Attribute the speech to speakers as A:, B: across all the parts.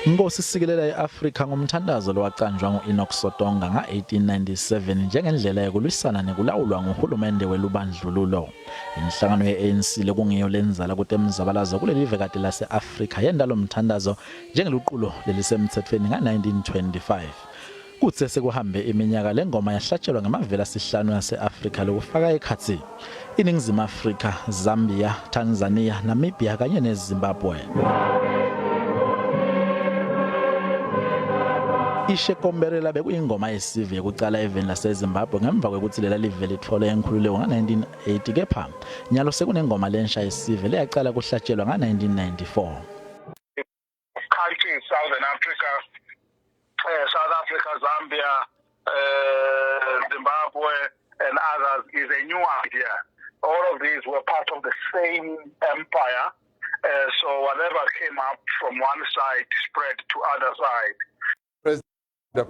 A: Nkosi sikelela iAfrika ngumthandazo lowacanjwa ngu-Enoch Sotonga nga-1897 njengendlela yekulwisana nekulawulwa nguhulumende welubandlululo. Inhlangano ye-ANC lekungiyo lenzala kutemzabalazo kuleli vekati lase-Afrika yenta lo mthandazo njengeluqulo lelisemtsetfweni nga-1925. Kutse sekuhambe iminyaka le ngoma yahlatshelwa ngemavela sihlanu ase-Afrika lokufaka ekhatsi iNingizimu Afrika, Zambia, Tanzania, Namibia kanye neZimbabwe. Ishekomberela bekuyingoma yesive yekucala eveni laseZimbabwe ngemva kwekutsi lela live litfole inkhululeko nga-1980 kepha nyalo sekunengoma lensha yesive leyacala kuhlatshelwa nga-1994.
B: Countries, Southern Africa, South Africa, Zambia, Zimbabwe, and others is a new idea. All of these were part of the same empire. So whatever came up from one side spread to other side.
C: President,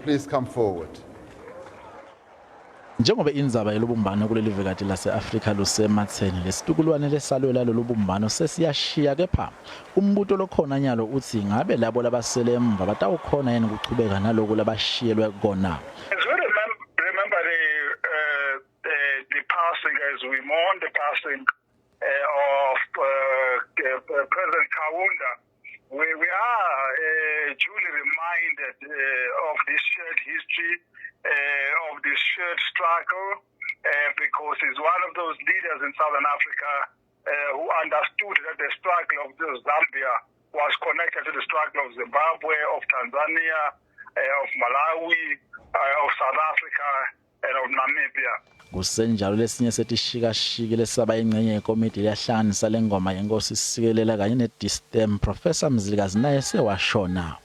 C: please come forward.
A: Njengoba indzaba yelubumbano kuleli vekati lase-Afrika lusematseni, lesitukulwane lesalwela lolu bumbano sesiyashiya kepha umbuto lokhona nyalo utsi ngabe labo labasele emva batawukhona yini kuchubeka naloku labashiyelwe kona.
B: As we remember, remember the, the, the passing, as we mourn the passing of President Kaunda, we, we are duly reminded of this shared history, of this shared struggle, because he's one of those leaders in Southern Africa who understood that the struggle of the Zambia was connected to the struggle of Zimbabwe, of Tanzania, of Malawi, of South Africa, and of Namibia.
A: Kusenjalo lesinye setishikashiki lesaba ingcenye yekomiti leyahlanganisa lengoma yenkosi sikelela kanye ne-Distem Professor Mzilikazi naye sewashona.